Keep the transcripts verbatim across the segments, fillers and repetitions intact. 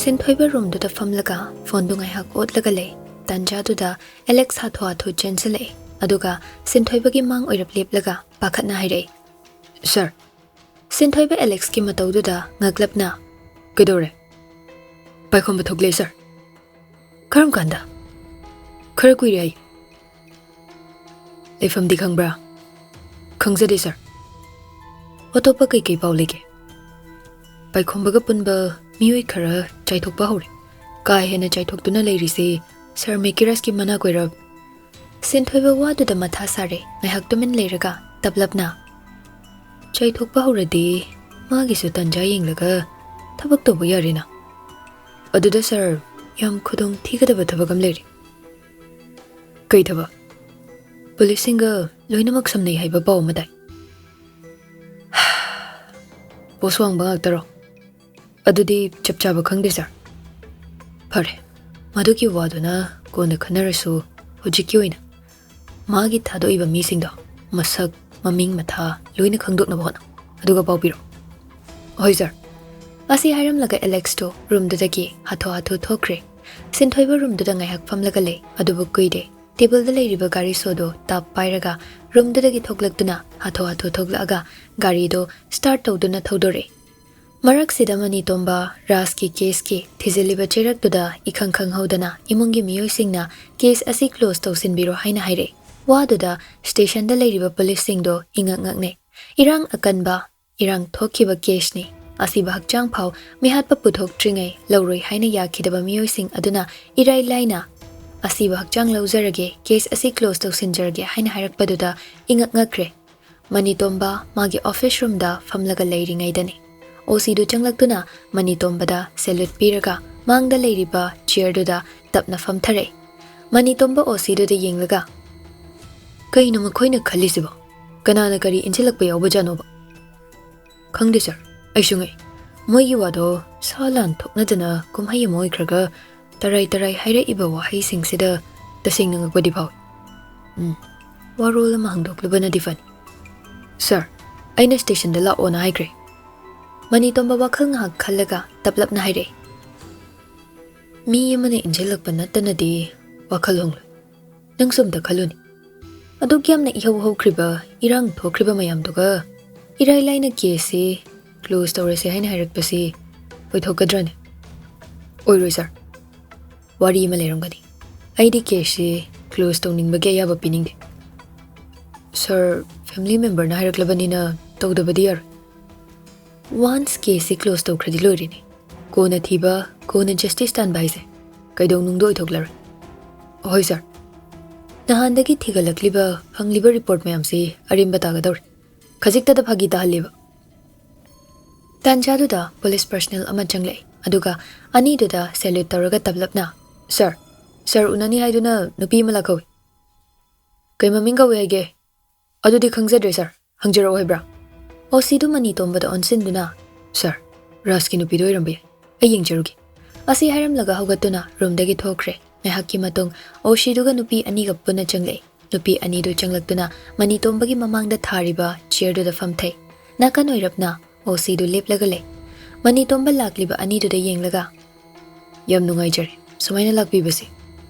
ꯁꯤꯟꯊꯣꯏꯕ ꯔꯨꯝꯗꯨꯗ ꯐꯝꯂꯒ ꯐꯣꯟꯗꯨ ꯉꯥꯏꯍꯥꯛ ꯑꯣꯠꯂꯒ ꯂꯩ꯫ ꯇꯥꯟꯖꯥꯗꯨꯗ ꯑꯦꯂꯦꯛꯁ ꯍꯥꯊꯨ ꯍꯥꯊꯨ ꯆꯦꯟꯁꯤꯜꯂꯛꯏ꯫ ꯑꯗꯨꯒ ꯁꯤꯟꯊꯣꯏꯕꯒꯤ ꯃꯥꯡ ꯑꯣꯏꯔꯞ ꯂꯦꯞꯂꯒ ꯄꯥꯈꯠꯅ ꯍꯥꯏꯔꯛꯏ, "ꯁꯥꯔ!" ꯁꯤꯟꯊꯣꯏꯕ ꯑꯦꯂꯦꯛꯁꯀꯤ ꯃꯇꯧꯗꯨꯗ ꯉꯛꯂꯞꯅ, "ꯀꯩꯗꯧꯔꯦ?" "ꯄꯥꯏꯈꯣꯝꯕ ꯊꯣꯛꯂꯦ, ꯁꯥꯔ!" "ꯀꯔꯝ ꯀꯥꯟꯗ?" "ꯈꯔ ꯀꯨꯏꯔꯦ ꯑꯩ꯫" "ꯂꯩꯐꯝꯗꯤ ꯈꯪꯕ꯭ꯔꯥ?" "ꯈꯪꯖꯗꯦ, ꯁꯥꯔ꯫" "ꯑꯇꯣꯞꯄ ꯀꯩꯀꯩ ꯄꯥꯎ ꯂꯩꯒꯦ?" "ꯄꯥꯏꯈꯣꯝꯕꯒ ꯄꯨꯟꯕ ꯃꯤꯑꯣꯏ ꯈꯔ ꯆꯥꯏꯊꯣꯛꯄ ꯍꯧꯔꯦ꯫ ꯀꯥ ꯍꯦꯟꯅ ꯆꯥꯏꯊꯣꯛꯇꯨꯅ ꯂꯩꯔꯤꯁꯤ ꯁꯥꯔ ꯃꯦꯀꯤꯔꯁꯀꯤ ꯃꯅꯥ ꯀꯣꯏꯔꯞ꯫" ꯁꯤꯟꯊꯣꯏꯕ ꯋꯥꯗꯨꯗ ꯃꯊꯥ ꯁꯥꯔꯦ꯫ ꯉꯥꯏꯍꯥꯛ ꯇꯨꯃꯤꯟ ꯂꯩꯔꯒ ꯇꯞꯂꯞꯅ, "ꯆꯥꯏꯊꯣꯛꯄ ꯍꯧꯔꯗꯤ ꯃꯥꯒꯤꯁꯨ ꯇꯟꯖꯥ ꯌꯦꯡꯂꯒ ꯊꯕꯛ ꯇꯧꯕ ꯌꯥꯔꯦꯅ꯫ ꯑꯗꯨꯗ ꯁꯥꯔ, ꯌꯥꯝ ꯈꯨꯗꯣꯡ ꯊꯤꯒꯗꯕ ꯊꯕꯛ ꯑꯃ ꯂꯩꯔꯦ꯫" "ꯀꯩ ꯊꯕꯛ?" "ꯄꯨꯂꯤꯁꯁꯤꯡꯒ ꯂꯣꯏꯅꯃꯛ ꯁꯝꯅꯩ ꯍꯥꯏꯕ ꯄꯥꯎ ꯑꯃ ꯇꯥꯏ꯫" "ꯄꯣꯁ ꯋꯥꯡꯕ ꯉꯥꯛꯇꯔꯣ?" "ꯑꯗꯨꯗꯤ ꯆꯞ ꯆꯥꯕ ꯈꯪꯗꯦ, ꯁꯥꯔ꯫" "ꯐꯔꯦ, ꯃꯗꯨꯒꯤ ꯋꯥꯗꯨꯅ ꯀꯣꯟꯅ ꯈꯟꯅꯔꯁꯨ, ꯍꯧꯖꯤꯛꯀꯤ ꯑꯣꯏꯅ ꯃꯥꯒꯤ ꯊꯥꯗꯣꯛꯏꯕ ꯃꯤꯁꯤꯡꯗꯣ ꯃꯁꯛ, ꯃꯃꯤꯡ, ꯃꯊꯥ ꯂꯣꯏꯅ ꯈꯪꯗꯣꯛꯅꯕ ꯍꯣꯠꯅꯧ, ꯑꯗꯨꯒ ꯄꯥꯎ ꯄꯤꯔꯛꯑꯣ꯫" "ꯍꯣꯏ, ꯁꯥꯔ꯫" ꯑꯁꯤ ꯍꯥꯏꯔꯝꯂꯒ ꯑꯦꯂꯦꯛꯁꯇꯣ ꯔꯨꯝꯗꯨꯗꯒꯤ ꯍꯥꯊꯨ ꯍꯥꯊꯨ ꯊꯣꯛꯈ꯭ꯔꯦ꯫ ꯁꯤꯟꯊꯣꯏꯕ ꯔꯨꯝꯗꯨꯗ ꯉꯥꯏꯍꯥꯛ ꯐꯝꯂꯒ ꯂꯩ, ꯑꯗꯨꯕꯨ ꯀꯨꯏꯗꯦ꯫ ꯇꯦꯕꯜꯗ ꯂꯩꯔꯤꯕ ꯒꯥꯔꯤ ꯁꯣꯗꯣ ꯇꯥꯞ ꯄꯥꯏꯔꯒ ꯔꯨꯝꯗꯨꯗꯒꯤ ꯊꯣꯛꯂꯛꯇꯨꯅ ꯍꯥꯊꯨ ꯍꯥꯊꯨ ꯊꯣꯛꯂꯛꯑꯒ ꯒꯥꯔꯤꯗꯣ ꯁ꯭ꯇꯥꯔꯠ ꯇꯧꯗꯨꯅ ꯊꯧꯗꯣꯔꯛꯏ꯫ ꯃꯔꯛꯁꯤꯗ ꯃꯅꯤꯇꯣꯝꯕ ꯔꯥꯖꯀꯤ ꯀꯦꯁꯀꯤ ꯊꯤꯖꯤꯜꯂꯤꯕ ꯆꯩꯔꯛꯇꯨꯗ ꯏꯈꯪ ꯈꯪꯍꯧꯗꯅ ꯏꯃꯨꯡꯒꯤ ꯃꯤꯑꯣꯏꯁꯤꯡꯅ "ꯀꯦꯁ ꯑꯁꯤ ꯀ꯭ꯂꯣꯖ ꯇꯧꯁꯤꯟꯕꯤꯔꯣ" ꯍꯥꯏꯅ ꯍꯥꯏꯔꯛꯏ꯫ ꯋꯥꯗꯨꯗ ꯁ꯭ꯇꯦꯁꯟꯗ ꯂꯩꯔꯤꯕ ꯄꯨꯂꯤꯁꯁꯤꯡꯗꯣ ꯏꯉꯛ ꯉꯛꯅꯩ꯫ ꯏꯔꯥꯡ ꯑꯀꯟꯕ, ꯏꯔꯥꯡ ꯊꯣꯛꯈꯤꯕ ꯀꯦꯁꯅꯤ꯫ ꯑꯁꯤꯕ ꯍꯛꯆꯥꯡ ꯐꯥꯎ ꯃꯤꯍꯥꯠꯄ ꯄꯨꯊꯣꯛꯇ꯭ꯔꯤꯉꯩ ꯂꯧꯔꯣꯏ ꯍꯥꯏꯅ ꯌꯥꯈꯤꯗꯕ ꯃꯤꯑꯣꯏꯁꯤꯡ ꯑꯗꯨꯅ ꯏꯔꯥꯏ ꯂꯥꯏꯅ "ꯑꯁꯤꯕ ꯍꯛꯆꯥꯡ ꯂꯧꯖꯔꯒꯦ, ꯀꯦꯁ ꯑꯁꯤ ꯀ꯭ꯂꯣꯖ ꯇꯧꯁꯤꯟꯖꯔꯒꯦ" ꯍꯥꯏꯅ ꯍꯥꯏꯔꯛꯄꯗꯨꯗ ꯏꯉꯛ ꯉꯛꯈ꯭ꯔꯦ꯫ ꯃꯅꯤꯇꯣꯝꯕ ꯃꯥꯒꯤ ꯑꯣꯐꯤꯁ ꯔꯨꯝꯗ ꯐꯝꯂꯒ ꯂꯩꯔꯤꯉꯩꯗꯅꯤ꯫ ꯑꯣ ꯁꯤꯗꯨ ꯆꯪꯂꯛꯇꯨꯅ ꯃꯅꯤꯇꯣꯝꯕꯗ ꯁꯦꯂ꯭ꯌꯨꯠ ꯄꯤꯔꯒ ꯃꯥꯡꯗ ꯂꯩꯔꯤꯕ ꯆꯤꯌꯔꯗꯨꯗ ꯇꯞꯅ ꯐꯝꯊꯔꯛꯏ꯫ ꯃꯅꯤꯇꯣꯝꯕ ꯑꯣ ꯁꯤꯗꯨꯗ ꯌꯦꯡꯂꯒ, "ꯀꯩꯅꯣ ꯃꯈꯣꯏꯅ ꯈꯜꯂꯤꯁꯤꯕꯣ? ꯀꯅꯥꯅ ꯀꯔꯤ ꯏꯟꯁꯤꯜꯂꯛꯄ ꯌꯥꯎꯕꯖꯥꯠꯅꯣꯕ?" "ꯈꯪꯗꯦ ꯁꯥꯔ, ꯑꯩꯁꯨ ꯉꯛꯏ꯫ ꯃꯣꯏꯒꯤ ꯋꯥꯗꯣ ꯁꯥ ꯂꯥꯟ ꯊꯣꯛꯅꯗꯅ ꯀꯨꯝꯍꯩ ꯑꯃ ꯑꯣꯏꯈ꯭ꯔꯒ ꯇꯔꯥꯏ ꯇꯔꯥꯏ ꯍꯥꯏꯔꯛꯏꯕ ꯋꯥꯍꯩꯁꯤꯡꯁꯤꯗ ꯇꯁꯦꯡꯅ ꯉꯛꯄꯗꯤ ꯐꯥꯎꯏ꯫ ꯎꯝ, ꯋꯥꯔꯣꯜ ꯑꯃ ꯍꯪꯗꯣꯛꯂꯨꯕꯅꯗꯤ ꯐꯅꯤ꯫" "ꯁꯥꯔ, ꯑꯩꯅ ꯁ꯭ꯇꯦꯁꯟꯗ ꯂꯥꯛꯑꯣꯅ ꯍꯥꯏꯈ꯭ꯔꯦ꯫" ꯃꯅꯤꯇꯣꯝꯕ ꯋꯥꯈꯜ ꯉꯥꯏꯍꯥꯛ ꯈꯜꯂꯒ ꯇꯞꯂꯞꯅ ꯍꯥꯏꯔꯛꯏ, ꯃꯤ ꯑꯃꯅ ꯏꯟꯁꯤꯜꯂꯛꯄ ꯅꯠꯇꯅꯗꯤ ꯋꯥꯈꯜ ꯍꯣꯡꯂꯣꯏ꯫ ꯅꯪꯁꯨ ꯑꯝꯇ ꯈꯜꯂꯨꯅꯦ꯫ ꯑꯗꯨꯛ ꯌꯥꯝꯅ ꯏꯍꯧ ꯍꯧꯈ꯭ꯔꯤꯕ, ꯏꯔꯥꯡ ꯊꯣꯛꯈ꯭ꯔꯤꯕ ꯃꯌꯥꯝꯗꯨꯒ ꯏꯔꯥꯏ ꯂꯥꯏꯅ ꯀꯦꯁꯁꯤ ꯀ꯭ꯂꯣꯖ ꯇꯧꯔꯁꯦ ꯍꯥꯏꯅ ꯍꯥꯏꯔꯛꯄꯁꯤ ꯑꯣꯏꯊꯣꯛꯀꯗ꯭ꯔꯅꯦ? ꯑꯣꯏꯔꯣꯏ ꯁꯥꯔ꯫ ꯋꯥꯔꯤ ꯑꯃ ꯂꯩꯔꯝꯒꯅꯤ꯫ ꯑꯩꯗꯤ ꯀꯦꯁꯁꯤ ꯀ꯭ꯂꯣꯖ ꯇꯧꯅꯤꯡꯕꯒꯤ ꯑꯌꯥꯕ ꯄꯤꯅꯤꯡꯗꯦ꯫ ꯁꯥꯔ, ꯐꯦꯃꯤꯂꯤ ꯃꯦꯝꯕꯔꯅ ꯍꯥꯏꯔꯛꯂꯕꯅꯤꯅ ꯇꯧꯗꯕꯗꯤ ꯌꯥꯔꯣꯏ꯫ ꯋꯥꯟꯁ ꯀꯦꯁꯁꯤ ꯀ꯭ꯂꯣꯖ ꯇꯧꯈ꯭ꯔꯗꯤ ꯂꯣꯏꯔꯦꯅꯦ꯫ ꯀꯣꯟꯅ ꯊꯤꯕ, ꯀꯣꯟꯅ ꯖꯁꯇꯤꯁ ꯇꯥꯟꯕ ꯍꯥꯏꯁꯦ ꯀꯩꯗꯧꯅꯨꯡꯗ ꯑꯣꯏꯊꯣꯛꯂꯔꯣꯏ꯫ ꯑꯍꯣꯏ ꯁꯥꯔ꯫ ꯅꯍꯥꯟꯗꯒꯤ ꯊꯤꯒꯠꯂꯛꯂꯤꯕ, ꯐꯪꯂꯤꯕ ꯔꯤꯄꯣꯔꯠ ꯃꯌꯥꯝꯁꯤ ꯑꯔꯦꯝꯕ ꯇꯥꯒꯗꯧꯔꯦ꯫ ꯈꯖꯤꯛꯇꯗ ꯐꯥꯒꯤ ꯇꯥꯍꯜꯂꯤꯕ꯫ ꯇꯥꯟꯖꯥꯗꯨꯗ ꯄꯨꯂꯤꯁ ꯄꯔꯁꯅꯦꯜ ꯑꯃ ꯆꯪꯂꯛꯏ, ꯑꯗꯨꯒ ꯑꯅꯤꯗꯨꯗ ꯁꯦꯂ꯭ꯌꯨꯠ ꯇꯧꯔꯒ ꯇꯞꯂꯞꯅ, "ꯁꯥꯔ, ꯁꯥꯔ ꯎꯅꯅꯤ ꯍꯥꯏꯗꯨꯅ ꯅꯨꯄꯤ ꯑꯃ ꯂꯥꯛꯍꯧꯏ꯫ ꯀꯩ ꯃꯃꯤꯡ ꯀꯧꯏ ꯍꯥꯏꯒꯦ?" "ꯑꯗꯨꯗꯤ ꯈꯪꯖꯗ꯭ꯔꯦ ꯁꯥꯔ, ꯍꯪꯖꯔꯛꯑꯣ ꯍꯥꯏꯕ꯭ꯔꯥ?" ꯑꯣ ꯁꯤꯗꯨ ꯃꯅꯤ ꯇꯣꯝꯕꯗ ꯑꯣꯟꯁꯤꯟꯗꯨꯅ, "ꯁꯥꯔ, ꯔꯥꯖꯀꯤ ꯅꯨꯄꯤꯗꯨ ꯑꯣꯏꯔꯝꯕ ꯌꯥꯏ, ꯑꯩ ꯌꯦꯡꯖꯔꯨꯒꯦ"꯫ ꯑꯁꯤ ꯍꯥꯏꯔꯝꯂꯒ ꯍꯧꯒꯠꯇꯨꯅ ꯔꯨꯝꯗꯒꯤ ꯊꯣꯛꯈ꯭ꯔꯦ꯫ ꯉꯥꯏꯍꯥꯛꯀꯤ ꯃꯇꯨꯡ ꯑꯣ ꯁꯤꯗꯨꯒ ꯅꯨꯄꯤ ꯑꯅꯤꯒ ꯄꯨꯟꯅ ꯆꯪꯂꯛꯏ꯫ ꯅꯨꯄꯤ ꯑꯅꯤꯗꯨ ꯆꯪꯂꯛꯇꯨꯅ ꯃꯅꯤ ꯇꯣꯝꯕꯒꯤ ꯃꯃꯥꯡꯗ ꯊꯥꯔꯤꯕ ꯆꯤꯌꯔꯗꯨꯗ ꯐꯝꯊꯩ꯫ ꯅꯥꯀꯟ ꯑꯣꯏꯔꯞꯅ ꯑꯣ ꯁꯤꯗꯨ ꯂꯦꯞꯂꯒ ꯂꯩ꯫ ꯃꯅꯤ ꯇꯣꯝꯕ ꯂꯥꯛꯂꯤꯕ ꯑꯅꯤꯗꯨꯗ ꯌꯦꯡꯂꯒ, "ꯌꯥꯝ ꯅꯨꯡꯉꯥꯏꯖꯔꯦ ꯁꯨꯃꯥꯏꯅ ꯂꯥꯛꯄꯤꯕꯁꯦ"꯫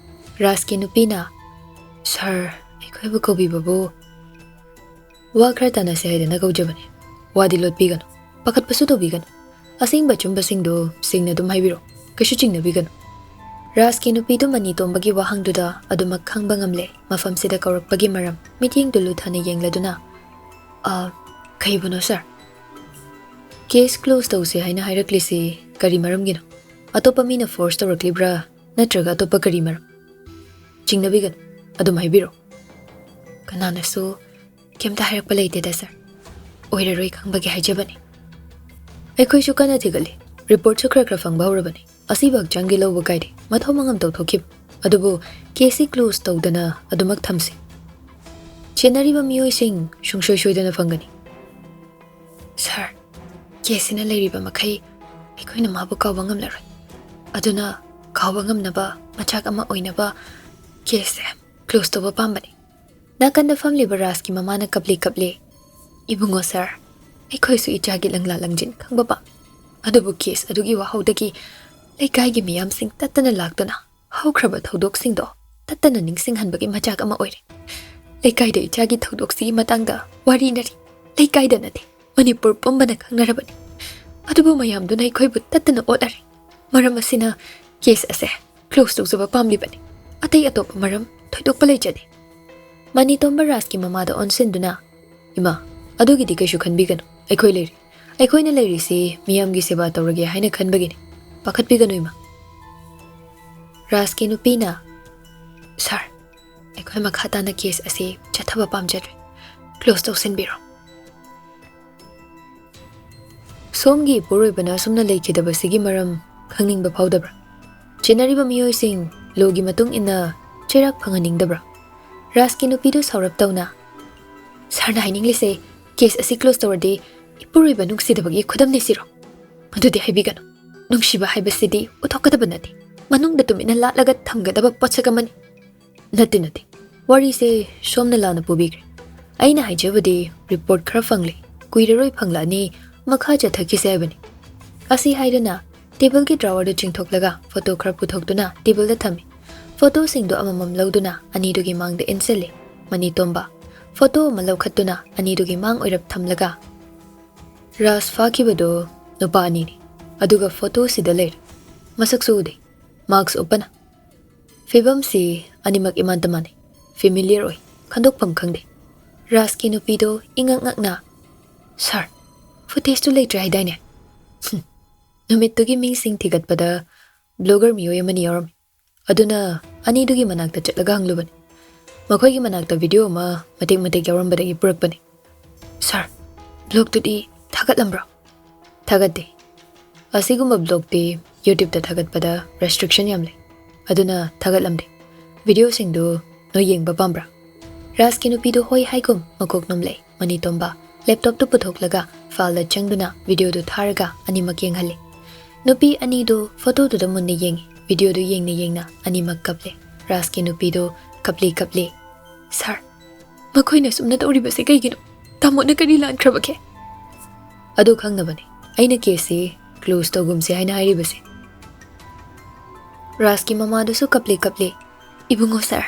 ꯔꯥꯖꯀꯤ ꯅꯨꯄꯤꯅ, "ꯁꯥꯔ, ꯑꯩꯈꯣꯏꯕꯨ ꯀꯧꯕꯤꯕꯕꯨ"꯫ "ꯋꯥ ꯈꯔ ꯇꯥꯟꯅꯁꯦ ꯍꯥꯏꯗꯅ ꯀꯧꯖꯕꯅꯤ꯫ ꯋꯥꯗꯤ ꯂꯣꯠꯄꯤꯒꯅꯨ, ꯄꯥꯈꯠꯄꯁꯨ ꯇꯧꯕꯤꯒꯅꯨ꯫ ꯑꯁꯦꯡꯕ ꯑꯆꯨꯝꯕꯁꯤꯡꯗꯨ ꯁꯦꯡꯅ ꯑꯗꯨꯝ ꯍꯥꯏꯕꯤꯔꯣ, ꯀꯩꯁꯨ ꯆꯤꯡꯅꯕꯤꯒꯅꯨ"꯫ ꯔꯥꯖꯀꯤ ꯅꯨꯄꯤꯗꯨ ꯃꯅꯤ ꯇꯣꯝꯕꯒꯤ ꯋꯥꯍꯪꯗꯨꯗ ꯑꯗꯨꯃꯛ ꯈꯪꯕ ꯉꯝꯂꯦ꯫ ꯃꯐꯝꯁꯤꯗ ꯀꯧꯔꯛꯄꯒꯤ ꯃꯔꯝ, ꯃꯤꯠꯌꯦꯡꯗꯨ ꯂꯨꯊꯅ ꯌꯦꯡꯂꯗꯨꯅ, "ꯑ, ꯀꯩꯕꯨꯅꯣ ꯁꯥꯔ?" "ꯀꯦꯁ ꯀ꯭ꯂꯣꯖ ꯇꯧꯁꯦ ꯍꯥꯏꯅ ꯍꯥꯏꯔꯛꯂꯤꯁꯤ ꯀꯔꯤ ꯃꯔꯝꯒꯤꯅꯣ? ꯑꯇꯣꯞꯄ ꯃꯤꯅ ꯐꯣꯔꯁ ꯇꯧꯔꯛꯂꯤꯕ꯭ꯔꯥ, ꯅꯠꯇ꯭ꯔꯒ ꯑꯇꯣꯞꯄ ꯀꯔꯤ ꯃꯔꯝ?" "ꯆꯤꯡꯅꯕꯤꯒꯅꯨ, ꯑꯗꯨꯝ ꯍꯥꯏꯕꯤꯔꯣ"꯫ "ꯀꯅꯥꯅꯁꯨ ꯀꯩꯝꯇ ꯍꯥꯏꯔꯛꯄ ꯂꯩꯇꯦꯗ ꯁꯥꯔ, ꯑꯣꯏꯔꯔꯣꯏ ꯈꯪꯕꯒꯤ ꯍꯥꯏꯖꯕꯅꯤ꯫ ꯑꯩꯈꯣꯏꯁꯨ ꯀꯟꯅ ꯊꯤꯒꯠꯂꯤ, ꯔꯤꯄꯣꯔꯠꯁꯨ ꯈꯔ ꯈꯔ ꯐꯪꯕ ꯍꯧꯔꯕꯅꯤ꯫ ꯑꯁꯤꯕꯨ ꯍꯛꯆꯥꯡꯒꯤ ꯂꯧꯕ ꯀꯥꯏꯗꯦ, ꯃꯊꯧ ꯃꯉꯝ ꯇꯧꯊꯣꯛꯈꯤꯕ꯫ ꯑꯗꯨꯕꯨ ꯀꯦꯁꯁꯤ ꯀ꯭ꯂꯣꯖ ꯇꯧꯗꯅ ꯑꯗꯨꯃꯛ ꯊꯝꯁꯤ꯫ ꯆꯦꯟꯅꯔꯤꯕ ꯃꯤꯑꯣꯏꯁꯤꯡ ꯁꯨꯡꯁꯣꯏ ꯁꯣꯏꯗꯅ ꯐꯪꯒꯅꯤ"꯫ "ꯁꯥꯔ, ꯀꯦꯁꯁꯤꯅ ꯂꯩꯔꯤꯕ ꯃꯈꯩ ꯑꯩꯈꯣꯏꯅ ꯃꯥꯕꯨ ꯀꯥꯎꯕ ꯉꯝꯂꯔꯣꯏ꯫ ꯑꯗꯨꯅ ꯀꯥꯎꯕ ꯉꯝꯅꯕ ꯃꯆꯥꯛ ꯑꯃ ꯑꯣꯏꯅꯕ ꯀꯦꯁꯁꯦ ꯀ꯭ꯂꯣꯖ ꯇꯧꯕ ꯄꯥꯝꯕꯅꯤ"꯫ ꯅꯥꯀꯟꯗ ꯐꯝꯂꯤꯕ ꯔꯥꯖꯀꯤ ꯃꯃꯥꯅ ꯀꯞꯂꯤ ꯀꯞꯂꯤ, "ꯏꯕꯨꯡꯉꯣ ꯁꯥꯔ, ꯑꯩꯈꯣꯏꯁꯨ ꯏꯆꯥꯒꯤ ꯂꯪꯂꯥ ꯂꯪꯖꯤꯟ ꯈꯪꯕ ꯄꯥꯝꯃꯤ꯫ ꯑꯗꯨꯕꯨ ꯀꯦꯁ ꯑꯗꯨꯒꯤ ꯋꯥꯍꯧꯗꯒꯤ ꯂꯩꯀꯥꯏꯒꯤ ꯃꯤꯌꯥꯝꯁꯤꯡ ꯇꯠꯇꯅ ꯂꯥꯛꯇꯨꯅ ꯍꯧꯈ꯭ꯔꯕ ꯊꯧꯗꯣꯛꯁꯤꯡꯗꯣ ꯇꯠꯇꯅ ꯅꯤꯡꯁꯤꯡꯍꯟꯕꯒꯤ ꯃꯆꯥꯛ ꯑꯃ ꯑꯣꯏꯔꯦ꯫ ꯂꯩꯀꯥꯏꯗ ꯏꯆꯥꯒꯤ ꯊꯧꯗꯣꯛꯁꯤꯒꯤ ꯃꯇꯥꯡꯗ ꯋꯥꯔꯤꯅꯔꯤ꯫ ꯂꯩꯀꯥꯏꯗ ꯅꯠꯇꯦ, ꯃꯅꯤꯄꯨꯔ ꯄꯨꯝꯕꯅ ꯈꯪꯅꯔꯕꯅꯤ꯫ ꯑꯗꯨꯕꯨ ꯃꯌꯥꯝꯗꯨꯅ ꯑꯩꯈꯣꯏꯕꯨ ꯇꯠꯇꯅ ꯑꯣꯠꯂꯔꯦ꯫ ꯃꯔꯝ ꯑꯁꯤꯅ ꯀꯦꯁ ꯑꯁꯦ ꯀ꯭ꯂꯣꯖ ꯇꯧꯖꯕ ꯄꯥꯝꯂꯤꯕꯅꯤ꯫ ꯑꯇꯩ ꯑꯇꯣꯞꯄ ꯃꯔꯝ ꯊꯣꯏꯗꯣꯛꯄ ꯂꯩꯖꯗꯦ꯫ ꯃꯅꯤꯇꯣꯝꯕ ꯔꯥꯖꯀꯤ ꯃꯃꯥꯗ ꯑꯣꯟꯁꯤꯟꯗꯨꯅ, "ꯏꯃꯥ, ꯑꯗꯨꯒꯤꯗꯤ ꯀꯩꯁꯨ ꯈꯟꯕꯤꯒꯅꯨ, ꯑꯩꯈꯣꯏ ꯂꯩꯔꯤ꯫ ꯑꯩꯈꯣꯏꯅ ꯂꯩꯔꯤꯁꯤ ꯃꯤꯌꯥꯝꯒꯤ ꯁꯦꯕꯥ ꯇꯧꯔꯒꯦ ꯍꯥꯏꯅ ꯈꯟꯕꯒꯤꯅꯤ꯫ ꯄꯥꯈꯠꯄꯤꯒꯅꯨ, ꯏꯃꯥ꯫" ꯔꯥꯖꯀꯤ ꯅꯨꯄꯤꯅ, "ꯁꯥꯔ, ꯑꯩꯈꯣꯏ ꯃꯈꯥ ꯇꯥꯅ ꯀꯦꯁ ꯑꯁꯤ ꯆꯠꯊꯕ ꯄꯥꯝꯖꯗ꯭ꯔꯦ꯫ ꯀ꯭ꯂꯣꯖ ꯇꯧꯁꯤꯟꯕꯤꯔꯣ꯫" ꯁꯣꯝꯒꯤ ꯏꯄꯨꯔꯣꯏꯕꯅ ꯑꯁꯨꯝꯅ ꯂꯩꯈꯤꯗꯕꯁꯤꯒꯤ ꯃꯔꯝ ꯈꯪꯅꯤꯡꯕ ꯐꯥꯎꯗꯕ꯭ꯔꯥ? ꯆꯦꯟꯅꯔꯤꯕ ꯃꯤꯑꯣꯏꯁꯤꯡ ꯂꯣꯒꯤ ꯃꯇꯨꯡ ꯏꯟꯅ ꯆꯩꯔꯥꯛ ꯐꯪꯍꯟꯅꯤꯡꯗꯕ꯭ꯔꯥ? ꯔꯥꯖꯀꯤ ꯅꯨꯄꯤꯗꯨ ꯁꯥꯎꯔꯞ ꯇꯧꯅ, "ꯁꯥꯔꯅ ꯍꯥꯏꯅꯤꯡꯂꯤꯁꯦ ꯀꯦꯁ ꯑꯁꯤ ꯀ꯭ꯂꯣꯖ ꯇꯧꯔꯗꯤ ꯏꯄꯨꯔꯣꯏꯕ ꯅꯨꯡꯁꯤꯗꯕꯒꯤ ꯈꯨꯗꯝꯅꯤ ꯁꯤꯔꯣ? ꯃꯗꯨꯗꯤ ꯍꯥꯏꯕꯤꯒꯅꯨ꯫ ꯅꯨꯡꯁꯤꯕ ꯍꯥꯏꯕꯁꯤꯗꯤ ꯎꯠꯊꯣꯛꯀꯗꯕ ꯅꯠꯇꯦ, ꯃꯅꯨꯡꯗ ꯇꯨꯃꯤꯟꯅ ꯂꯥꯠꯂꯒ ꯊꯝꯒꯗꯕ ꯄꯣꯠꯁꯛ ꯑꯃꯅꯤ꯫" "ꯅꯠꯇꯦ, ꯅꯠꯇꯦ, ꯋꯥꯔꯤꯁꯦ ꯁꯣꯝꯅ ꯂꯥꯟꯅ ꯄꯨꯕꯤꯈ꯭ꯔꯦ꯫ ꯑꯩꯅ ꯍꯥꯏꯖꯕꯗꯤ ꯔꯤꯄꯣꯔꯠ ꯈꯔ ꯐꯪꯂꯦ, ꯀꯨꯏꯔꯔꯣꯏ ꯐꯪꯂꯛꯑꯅꯤ, ꯃꯈꯥ ꯆꯠꯊꯈꯤꯁꯦ ꯍꯥꯏꯕꯅꯤ꯫" ꯑꯁꯤ ꯍꯥꯏꯗꯨꯅ ꯇꯦꯕꯜꯒꯤ ꯗ꯭ꯔꯥꯋꯔꯗꯨ ꯆꯤꯡꯊꯣꯛꯂꯒ ꯐꯣꯇꯣ ꯈꯔ ꯄꯨꯊꯣꯛꯇꯨꯅ ꯇꯦꯕꯜꯗ ꯊꯝꯃꯤ꯫ ꯐꯣꯇꯣꯁꯤꯡꯗꯨ ꯑꯃꯃꯝ ꯂꯧꯗꯨꯅ ꯑꯅꯤꯗꯨꯒꯤ ꯃꯥꯡꯗ ꯏꯟꯁꯤꯜꯂꯤ꯫ ꯃꯅꯤꯇꯣꯝꯕ ꯐꯣꯇꯣ ꯑꯃ ꯂꯧꯈꯠꯇꯨꯅ ꯑꯅꯤꯗꯨꯒꯤ ꯃꯥꯡ ꯑꯣꯏꯔꯞ ꯊꯝꯂꯒ, "ꯔꯥꯖ ꯐꯥꯈꯤꯕꯗꯣ ꯅꯨꯄꯥ ꯑꯅꯤꯅꯤ, ꯑꯗꯨꯒ ꯐꯣꯇꯣꯁꯤꯗ ꯂꯩꯔꯦ꯫ ꯃꯁꯛꯁꯨ ꯎꯗꯦ, ꯃꯥꯛꯁ ꯎꯞꯄꯅ꯫ ꯐꯤꯕꯝꯁꯤ ꯑꯅꯤꯃꯛ ꯏꯃꯥꯟ ꯇꯃꯥꯟꯅꯩ, ꯐꯦꯃꯤꯂꯤꯌꯔ ꯑꯣꯏ, ꯈꯟꯗꯣꯛꯐꯝ ꯈꯪꯗꯦ꯫" ꯔꯥꯖꯀꯤ ꯅꯨꯄꯤꯗꯣ ꯏꯉꯛ ꯉꯛꯅ, "ꯁꯥꯔ, ꯐꯨꯇꯦꯖꯇꯨ ꯂꯩꯇ꯭ꯔꯦ ꯍꯥꯏꯗꯥꯏꯅꯦ?" "ꯍꯨꯝ, ꯅꯨꯃꯤꯠꯇꯨꯒꯤ ꯃꯤꯁꯤꯡ ꯊꯤꯒꯠꯄꯗ ꯕ꯭ꯂꯣꯒꯔ ꯃꯤꯑꯣꯏ ꯑꯃꯅꯤ ꯌꯥꯎꯔꯝꯃꯤ꯫ ꯑꯗꯨꯅ ꯑꯅꯤꯗꯨꯒꯤ ꯃꯅꯥꯛꯇ ꯆꯠꯂꯒ ꯍꯪꯂꯨꯕꯅꯤ꯫ ꯃꯈꯣꯏꯒꯤ ꯃꯅꯥꯛꯇ ꯚꯤꯗꯤꯑꯣ ꯑꯃ ꯃꯇꯦꯛ ꯃꯇꯦꯛ ꯌꯥꯎꯔꯝꯕꯗꯒꯤ ꯄꯨꯔꯛꯄꯅꯤ꯫" "ꯁꯥꯔ, ꯕ꯭ꯂꯣꯒꯇꯨꯗꯤ ꯊꯥꯒꯠꯂꯝꯕ꯭ꯔꯣ?" "ꯊꯥꯒꯠꯇꯦ꯫ ꯑꯁꯤꯒꯨꯝꯕ ꯕ꯭ꯂꯣꯒꯇꯤ YouTubeꯇ ꯊꯥꯒꯠꯄꯗ ꯔꯦꯁꯇ꯭ꯔꯤꯛꯁꯟ ꯌꯥꯝ ꯂꯩ, ꯑꯗꯨꯅ ꯊꯥꯒꯠꯂꯝꯗꯦ꯫ ꯚꯤꯗꯤꯑꯣꯁꯤꯡꯗꯨ ꯅꯣꯏ ꯌꯦꯡꯕ ꯄꯥꯝꯕ꯭ꯔꯥ?" ꯔꯥꯖꯀꯤ ꯅꯨꯄꯤꯗꯨ ꯍꯣꯏ ꯍꯥꯏꯒꯨꯝ ꯃꯀꯣꯛ ꯅꯣꯝꯂꯛꯏ꯫ ꯃꯅꯤꯇꯣꯝꯕ ꯂꯦꯞꯇꯣꯞꯇꯨ ꯄꯨꯊꯣꯛꯂꯒ ꯐꯥꯏꯜꯗ ꯆꯪꯗꯨꯅ ꯚꯤꯗꯤꯑꯣꯗꯨ ꯊꯥꯔꯒ ꯑꯅꯤꯃꯛ ꯌꯦꯡꯍꯜꯂꯤ꯫ ꯅꯨꯄꯤ ꯑꯅꯤꯗꯨ ꯐꯣꯇꯣꯗꯨꯗ ꯃꯨꯟꯅ ꯌꯦꯡꯉꯤ꯫ ꯚꯤꯗꯤꯑꯣꯗꯨ ꯌꯦꯡꯅ ꯌꯦꯡꯅ ꯑꯅꯤꯃꯛ ꯀꯞꯂꯦ꯫ ꯔꯥꯖꯀꯤ ꯅꯨꯄꯤꯗꯨ ꯀꯞꯂꯤ ꯀꯞꯂꯤ, "ꯁꯥꯔ, ꯃꯈꯣꯏꯅ ꯑꯁꯨꯝꯅ ꯇꯧꯔꯤꯕꯁꯦ ꯀꯩꯒꯤꯅꯣ? ꯇꯥꯃꯣꯅ ꯀꯔꯤ ꯂꯥꯟꯈ꯭ꯔꯕꯒꯦ?" "ꯑꯗꯨ ꯈꯪꯅꯕꯅꯤ ꯑꯩꯅ ꯀꯦꯁꯁꯤ ꯀ꯭ꯂꯣꯖ ꯇꯧꯒꯨꯝꯁꯤ ꯍꯥꯏꯅ ꯍꯥꯏꯔꯤꯕꯁꯦ꯫ ꯔꯥꯖꯀꯤ ꯃꯃꯥꯗꯨꯁꯨ ꯀꯞꯂꯤ ꯀꯞꯂꯤ꯫ "ꯏꯕꯨꯡꯉꯣ ꯁꯥꯔ,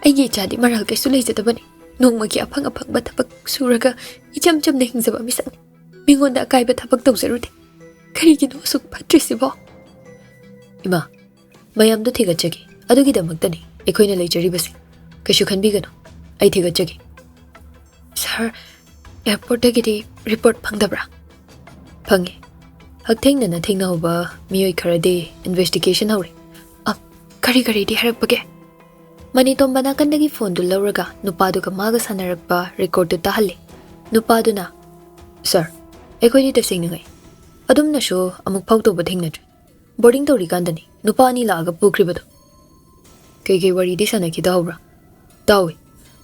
ꯑꯩꯒꯤ ꯏꯆꯥꯗꯤ ꯃꯔꯥꯜ ꯀꯩꯁꯨ ꯂꯩꯖꯗꯕꯅꯤ꯫ ꯅꯣꯡꯃꯒꯤ ꯑꯐꯪ ꯑꯐꯪꯕ ꯊꯕꯛ ꯁꯨꯔꯒ ꯏꯆꯝ ꯆꯝꯅ ꯍꯤꯡꯖꯕ ꯃꯤꯁꯛꯅꯤ꯫ ꯃꯤꯉꯣꯟꯗ ꯑꯀꯥꯏꯕ ꯊꯕꯛ ꯇꯧꯖꯔꯨꯗꯦ꯫ ꯀꯔꯤꯒꯤꯅꯣ ꯑꯁꯨꯛ ꯐꯠꯇ꯭ꯔꯤꯁꯤꯕꯣ?" "ꯏꯃꯥ, ꯃꯌꯥꯝꯗꯨ ꯊꯤꯒꯠꯆꯒꯦ꯫ ꯑꯗꯨꯒꯤꯗꯃꯛꯇꯅꯤ ꯑꯩꯈꯣꯏꯅ ꯂꯩꯖꯔꯤꯕꯁꯤ꯫ ꯀꯩꯁꯨ ꯈꯟꯕꯤꯒꯅꯨ꯫ ꯑꯩ ꯊꯤꯒꯠꯆꯒꯦ꯫" "ꯁꯥꯔ, ꯑꯦꯌꯥꯔꯄꯣꯔꯠꯇꯒꯤꯗꯤ ꯔꯤꯄꯣꯔꯠ ꯐꯪꯗꯕ꯭ꯔꯥ?" "ꯐꯪꯉꯤ꯫ ꯍꯛꯊꯦꯡꯅꯅ ꯊꯦꯡꯅꯍꯧꯕ ꯃꯤꯑꯣꯏ ꯈꯔꯗꯤ ꯏꯟꯚꯦꯁꯇꯤꯒꯦꯁꯟ ꯍꯧꯔꯦ꯫" "ꯑ, ꯀꯔꯤ ꯀꯔꯤꯗꯤ ꯍꯥꯏꯔꯛꯄꯒꯦ?" ꯃꯅꯤꯇꯣꯝꯕ ꯅꯥꯀꯟꯗꯒꯤ ꯐꯣꯟꯗꯨ ꯂꯧꯔꯒ ꯅꯨꯄꯥꯗꯨꯒ ꯃꯥꯒ ꯁꯥꯟꯅꯔꯛꯄ ꯔꯦꯀꯣꯔꯠꯇꯨ ꯇꯥꯍꯜꯂꯦ꯫ ꯅꯨꯄꯥꯗꯨꯅ, "ꯁꯥꯔ, ꯑꯩꯈꯣꯏꯗꯤ ꯇꯁꯦꯡꯅ ꯉꯛꯏ꯫ ꯑꯗꯨꯝꯅꯁꯨ ꯑꯃꯨꯛ ꯐꯥꯎ ꯇꯧꯕ ꯊꯦꯡꯅꯗ꯭ꯔꯤ꯫ ꯕꯣꯔꯗꯤꯡ ꯇꯧꯔꯤꯀꯥꯟꯗꯅꯤ ꯅꯨꯄꯥ ꯑꯅꯤ ꯂꯥꯛꯑꯒ ꯄꯨꯈ꯭ꯔꯤꯕꯗꯣ꯫" "ꯀꯩꯀꯩ ꯋꯥꯔꯤꯗꯤ ꯁꯥꯟꯅꯈꯤ ꯇꯥꯍꯧꯕ꯭ꯔꯥ?" "ꯇꯥꯎꯏ꯫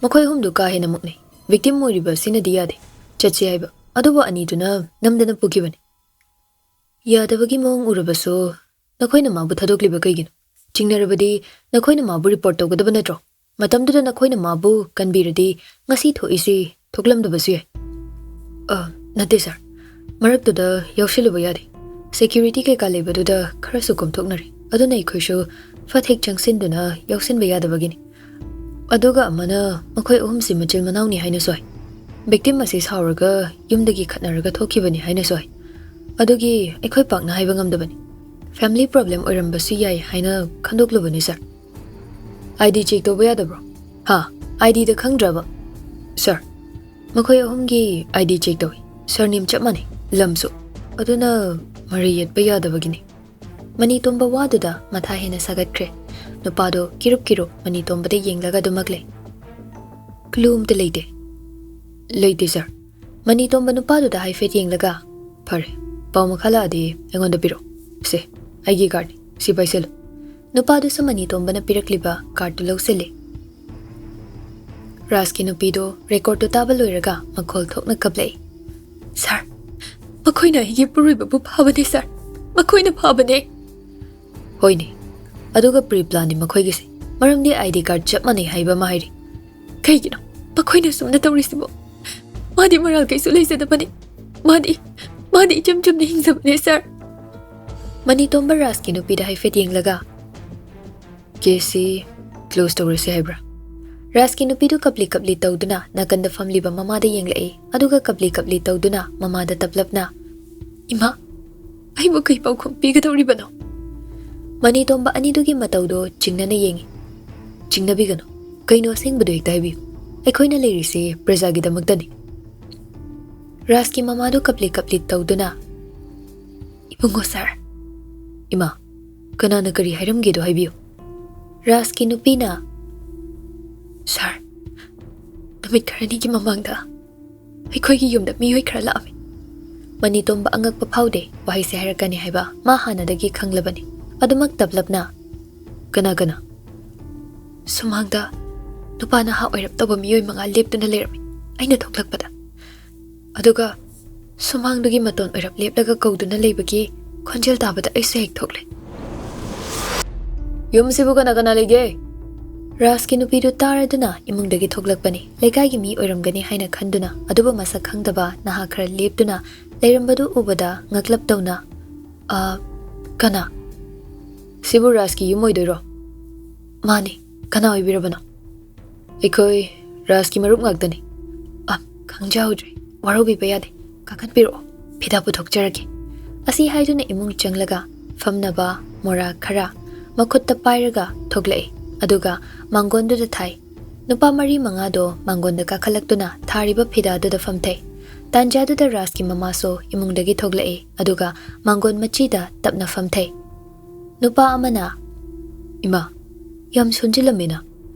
ꯃꯈꯣꯏ ꯑꯍꯨꯝꯗꯨ ꯀꯥ ꯍꯦꯟꯅ ꯃꯨꯛꯅꯩ꯫ ꯚꯤꯛꯇꯤꯝ ꯑꯣꯏꯔꯤꯕ ꯑꯁꯤꯅꯗꯤ ꯌꯥꯗꯦ, ꯆꯠꯁꯤ ꯍꯥꯏꯕ꯫ ꯑꯗꯨꯕꯨ ꯑꯅꯤꯗꯨꯅ ꯅꯝꯗꯅ ꯄꯨꯈꯤꯕꯅꯤ꯫" "ꯌꯥꯗꯕꯒꯤ ꯃꯑꯣꯡ ꯎꯔꯕꯁꯨ ꯅꯈꯣꯏꯅ ꯃꯥꯕꯨ ꯊꯥꯗꯣꯛꯂꯤꯕ ꯀꯩꯒꯤꯅꯣ? ꯆꯤꯡꯅꯔꯕꯗꯤ ꯅꯈꯣꯏꯅ ꯃꯥꯕꯨ ꯔꯤꯄꯣꯔꯠ ꯇꯧꯒꯗꯕ ꯅꯠꯇ꯭ꯔꯣ? ꯃꯇꯝꯗꯨꯗ ꯅꯈꯣꯏꯅ ꯃꯥꯕꯨ ꯀꯟꯕꯤꯔꯗꯤ ꯉꯁꯤ ꯊꯣꯛꯏꯁꯤ ꯊꯣꯛꯂꯝꯗꯕꯁꯨ ꯌꯥꯏ꯫" "ꯑ, ꯅꯠꯇꯦ ꯁꯥꯔ꯫ ꯃꯔꯛꯇꯨꯗ ꯌꯥꯎꯁꯤꯜꯂꯨꯕ ꯌꯥꯗꯦ꯫ ꯁꯦꯀ꯭ꯌꯨꯔꯤꯇꯤ ꯀꯩꯀꯥ ꯂꯩꯕꯗꯨꯗ ꯈꯔꯁꯨ ꯀꯣꯝꯊꯣꯛꯅꯔꯦ꯫ ꯑꯗꯨꯅ ꯑꯩꯈꯣꯏꯁꯨ ꯐꯠ ꯍꯦꯛ ꯆꯪꯁꯤꯟꯗꯨꯅ ꯌꯥꯎꯁꯤꯟꯕ ꯌꯥꯗꯕꯒꯤꯅꯤ꯫ ꯑꯗꯨꯒ ꯑꯃꯅ ꯃꯈꯣꯏ ꯑꯍꯨꯝꯁꯤ ꯃꯆꯤꯟ ꯃꯅꯥꯎꯅꯤ ꯍꯥꯏꯅꯁꯨ ꯍꯥꯏ꯫ ꯚꯤꯛꯇꯤꯝ ꯑꯁꯤ ꯁꯥꯎꯔꯒ ꯌꯨꯝꯗꯒꯤ ꯈꯠꯅꯔꯒ ꯊꯣꯛꯈꯤꯕꯅꯤ ꯍꯥꯏꯅꯁꯨ ꯍꯥꯏ꯫ ꯑꯗꯨꯒꯤ ꯑꯩꯈꯣꯏ ꯄꯥꯛꯅ ꯍꯥꯏꯕ ꯉꯝꯗꯕꯅꯤ꯫ ꯐꯦꯃꯤꯂꯤ ꯄ꯭ꯔꯣꯕ꯭ꯂꯦꯝ ꯑꯣꯏꯔꯝꯕꯁꯨ ꯌꯥꯏ ꯍꯥꯏꯅ ꯈꯟꯗꯣꯛꯂꯨꯕꯅꯤ, ꯁꯥꯔ꯫" "ꯑꯥꯏ ꯗꯤ ꯆꯦꯛ ꯇꯧꯕ ꯌꯥꯗꯕ꯭ꯔꯣ?" "ꯍꯥ? ꯑꯥꯏ ꯗꯤꯗ ꯈꯪꯗ꯭ꯔꯕ?" "ꯁꯥꯔ, ꯃꯈꯣꯏ ꯑꯍꯨꯝꯒꯤ ꯑꯥꯏ ꯗꯤ ꯆꯦꯛ ꯇꯧꯏ꯫ ꯁꯔꯅꯦꯝ ꯆꯞ ꯃꯥꯟꯅꯩ, ꯂꯝꯁꯨ꯫ ꯑꯗꯨꯅ ꯃꯔꯩ ꯌꯦꯠꯄ ꯌꯥꯗꯕꯒꯤꯅꯤ꯫" ꯃꯅꯤꯇꯣꯝꯕ ꯋꯥꯗꯨꯗ ꯃꯊꯥ ꯍꯦꯟꯅ ꯁꯥꯒꯠꯈ꯭ꯔꯦ꯫ ꯅꯨꯄꯥꯗꯣ ꯀꯤꯔꯨꯞ ꯀꯤꯔꯨꯞ ꯃꯅꯤꯇꯣꯝꯕꯗ ꯌꯦꯡꯂꯒ ꯑꯗꯨꯃꯛ ꯂꯩ꯫ "ꯀ꯭ꯂꯨ ꯑꯝꯇ ꯂꯩꯇꯦ꯫" "ꯂꯩꯇꯦ, ꯁꯥꯔ꯫" ꯃꯅꯤꯇꯣꯝꯕ ꯅꯨꯄꯥꯗꯨꯗ ꯍꯥꯏꯐꯦꯠ ꯌꯦꯡꯂꯒ, "ꯐꯔꯦ, ꯄꯥꯎ ꯃꯈꯥ ꯂꯥꯛꯑꯗꯤ ꯑꯩꯉꯣꯟꯗ ꯄꯤꯔꯛꯑꯣ꯫ ꯁꯦ, ꯑꯩꯒꯤ ꯀꯥꯔꯠꯅꯤ, ꯁꯤ ꯄꯥꯏꯁꯜꯂꯨ꯫" ꯅꯨꯄꯥꯗꯨꯁꯨ ꯃꯅꯤꯇꯣꯝꯕꯅ ꯄꯤꯔꯛꯂꯤꯕ ꯀꯥꯔꯠꯇꯨ ꯂꯧꯁꯤꯜꯂꯦ꯫ ꯔꯥꯖꯀꯤ ꯅꯨꯄꯤꯗꯣ ꯔꯦꯀꯣꯔꯠꯇꯨ ꯇꯥꯕ ꯂꯣꯏꯔꯒ ꯃꯈꯣꯜ ꯊꯣꯛꯅ ꯀꯞꯂꯛꯏ꯫ "ꯁꯥꯔ, ꯃꯈꯣꯏꯅ ꯑꯩꯒꯤ ꯏꯄꯨꯔꯣꯏꯕꯕꯨ ꯐꯥꯕꯅꯦ, ꯁꯥꯔ꯫ ꯃꯈꯣꯏꯅ ꯐꯥꯕꯅꯦ꯫" "ꯍꯣꯏꯅꯦ, ꯑꯗꯨꯒ ꯄ꯭ꯔꯤ ꯄ꯭ꯂꯥꯟꯅꯤ ꯃꯈꯣꯏꯒꯤꯁꯦ꯫ ꯃꯔꯝꯗꯤ ꯑꯥꯏ ꯗꯤ ꯀꯥꯔꯠ ꯆꯞ ꯃꯥꯟꯅꯩ ꯍꯥꯏꯕ ꯑꯃ ꯍꯥꯏꯔꯤ꯫" "ꯀꯩꯒꯤꯅꯣ ꯃꯈꯣꯏꯅ ꯑꯁꯨꯝꯅ ꯇꯧꯔꯤꯁꯤꯕꯣ? ꯃꯥꯗꯤ ꯃꯔꯥꯜ ꯀꯩꯁꯨ ꯂꯩꯖꯗꯕꯅꯤ꯫ ꯃꯥꯗꯤ, ꯃꯥꯗꯤ ꯏꯆꯝ ꯆꯝꯅ ꯍꯤꯡꯖꯕꯅꯦ, ꯁꯥꯔ꯫" ꯃꯅꯤꯇꯣꯝꯕ ꯔꯥꯖꯀꯤ ꯅꯨꯄꯤꯗ ꯍꯥꯏꯐꯦꯠ ꯌꯦꯡꯂꯒ, ꯀꯦꯁꯁꯤ ꯀ꯭ꯂꯣꯖ ꯇꯧꯔꯁꯤ ꯍꯥꯏꯕ꯭ꯔꯥ? ꯔꯥꯖꯀꯤ ꯅꯨꯄꯤꯗꯨ ꯀꯞꯂꯤ ꯀꯞꯂꯤ ꯇꯧꯗꯨꯅ ꯅꯥꯀꯟꯗ ꯐꯝꯂꯤꯕ ꯃꯃꯥꯗ ꯌꯦꯡꯂꯛꯏ, ꯑꯗꯨꯒ ꯀꯞꯂꯤ ꯀꯞꯂꯤ ꯇꯧꯗꯨꯅ ꯃꯃꯥꯗ ꯇꯞꯂꯞꯅ, "ꯏꯃꯥ, ꯑꯩꯕꯨ ꯀꯩ ꯄꯥꯎꯈꯨꯝ ꯄꯤꯒꯗꯧꯔꯤꯕꯅꯣ?" ꯃꯅꯤꯇꯣꯝꯕ ꯑꯅꯤꯗꯨꯒꯤ ꯃꯇꯧꯗꯣ ꯆꯤꯡꯅꯅ ꯌꯦꯡꯏ꯫ "ꯆꯤꯡꯅꯕꯤꯒꯅꯨ꯫ ꯀꯩꯅꯣ ꯑꯁꯦꯡꯕꯗꯣ ꯍꯦꯛꯇ ꯍꯥꯏꯕꯤꯌꯨ꯫ ꯑꯩꯈꯣꯏꯅ ꯂꯩꯔꯤꯁꯦ ꯄ꯭ꯔꯖꯥꯒꯤꯗꯃꯛꯇꯅꯤ꯫" ꯔꯥꯖꯀꯤ ꯃꯃꯥꯗꯨ ꯀꯞꯂꯤ ꯀꯞꯂꯤ ꯇꯧꯗꯨꯅ, "ꯏꯕꯨꯡꯉꯣ ꯁꯥꯔ꯫" "ꯏꯃꯥ, ꯀꯅꯥꯅ ꯀꯔꯤ ꯍꯥꯏꯔꯝꯒꯦꯗꯣ ꯍꯥꯏꯕꯤꯌꯨ꯫" ꯔꯥꯖꯀꯤ ꯅꯨꯄꯤꯅ, "ꯁꯥꯔ, ꯅꯨꯃꯤꯠ ꯈꯔꯅꯤꯒꯤ ꯃꯃꯥꯡꯗ ꯑꯩꯈꯣꯏꯒꯤ ꯌꯨꯝꯗ ꯃꯤꯑꯣꯏ ꯈꯔ ꯂꯥꯛꯑꯝꯃꯤ꯫" ꯃꯅꯤꯇꯣꯝꯕ ꯑꯉꯛꯄ ꯐꯥꯎꯗꯦ ꯋꯥꯍꯩꯁꯦ ꯍꯥꯏꯔꯛꯀꯅꯤ ꯍꯥꯏꯕ ꯃꯥ ꯍꯥꯟꯅꯗꯒꯤ ꯈꯪꯂꯕꯅꯤ꯫ ꯑꯗꯨꯃꯛ ꯇꯞꯂꯞꯅ, "ꯀꯅꯥ ꯀꯅꯥ?" "ꯁꯨꯃꯥꯡꯗ ꯅꯨꯄꯥ ꯅꯍꯥ ꯑꯣꯏꯔꯞ ꯇꯧꯕ ꯃꯤꯑꯣꯏ ꯃꯉꯥ ꯂꯦꯞꯇꯨꯅ ꯂꯩꯔꯝꯃꯤ ꯑꯩꯅ ꯊꯣꯛꯂꯛꯄꯗ꯫ ꯑꯗꯨꯒ ꯁꯨꯃꯥꯡꯗꯨꯒꯤ ꯃꯇꯣꯟ ꯑꯣꯏꯔꯞ ꯂꯦꯞꯂꯒ ꯀꯧꯗꯨꯅ ꯂꯩꯕꯒꯤ ꯈꯣꯟꯖꯦꯜ ꯇꯥꯕꯗ ꯑꯩꯁꯨ ꯍꯦꯛ ꯊꯣꯛꯂꯦ꯫" "ꯌꯨꯝꯁꯤꯕꯨ ꯀꯅꯥ ꯀꯅꯥ ꯂꯩꯒꯦ?" ꯔꯥꯖꯀꯤ ꯅꯨꯄꯤꯗꯨ ꯇꯥꯔꯗꯨꯅ ꯏꯃꯨꯡꯗꯒꯤ ꯊꯣꯛꯂꯛꯄꯅꯤ꯫ ꯂꯩꯀꯥꯏꯒꯤ ꯃꯤ ꯑꯣꯏꯔꯝꯒꯅꯤ ꯍꯥꯏꯅ ꯈꯟꯗꯨꯅ, ꯑꯗꯨꯕꯨ ꯃꯁꯛ ꯈꯪꯗꯕ ꯅꯍꯥ ꯈꯔ ꯂꯦꯞꯇꯨꯅ ꯂꯩꯔꯝꯕꯗꯨ ꯎꯕꯗ ꯉꯛꯂꯞ ꯇꯧꯅ, "ꯑ, ꯀꯅꯥ? ꯁꯤꯕꯨ ꯔꯥꯖꯀꯤ ꯌꯨꯝ ꯑꯣꯏꯗꯣꯏꯔꯣ?" "ꯃꯥꯅꯤ, ꯀꯅꯥ ꯑꯣꯏꯕꯤꯔꯕꯅꯣ?" "ꯑꯩꯈꯣꯏ ꯔꯥꯖꯀꯤ ꯃꯔꯨꯞ ꯉꯥꯛꯇꯅꯤ꯫" "ꯑ, ꯈꯪꯖꯍꯧꯗ꯭ꯔꯦ, ꯋꯥꯔꯧꯕꯤꯕ ꯌꯥꯗꯦ꯫ ꯀꯥꯈꯠꯄꯤꯔꯛꯑꯣ, ꯐꯤꯗꯥ ꯄꯨꯊꯣꯛꯆꯔꯒꯦ꯫" ꯑꯁꯤ ꯍꯥꯏꯗꯨꯅ ꯏꯃꯨꯡ ꯆꯪꯂꯒ ꯐꯝꯅꯕ ꯃꯣꯔꯥ ꯈꯔ ꯃꯈꯨꯠꯇ ꯄꯥꯏꯔꯒ ꯊꯣꯛꯂꯛꯏ꯫ ꯑꯗꯨꯒ ꯃꯥꯡꯒꯣꯟꯗꯨꯗ ꯊꯥꯏ꯫ ꯅꯨꯄꯥ ꯃꯔꯤ ꯃꯉꯥꯗꯣ ꯃꯥꯡꯒꯣꯟꯗ ꯀꯥꯈꯠꯂꯛꯇꯨꯅ ꯊꯥꯔꯤꯕ ꯐꯤꯗꯥꯗꯨꯗ ꯐꯝꯊꯩ꯫ ꯇꯥꯟꯖꯥꯗꯨꯗ ꯔꯥꯖꯀꯤ ꯃꯃꯥꯁꯨ ꯏꯃꯨꯡꯗꯒꯤ ꯊꯣꯛꯂꯛꯏ, ꯑꯗꯨꯒ ꯃꯥꯡꯒꯣꯟ ꯃꯆꯤꯗ ꯇꯞꯅ ꯐꯝꯊꯩ꯫ ꯅꯨꯄꯥ ꯑꯃꯅ, "ꯏꯃꯥ, ꯌꯥꯝ ꯁꯣꯟꯖꯤꯜꯂꯝꯃꯦꯅ꯫"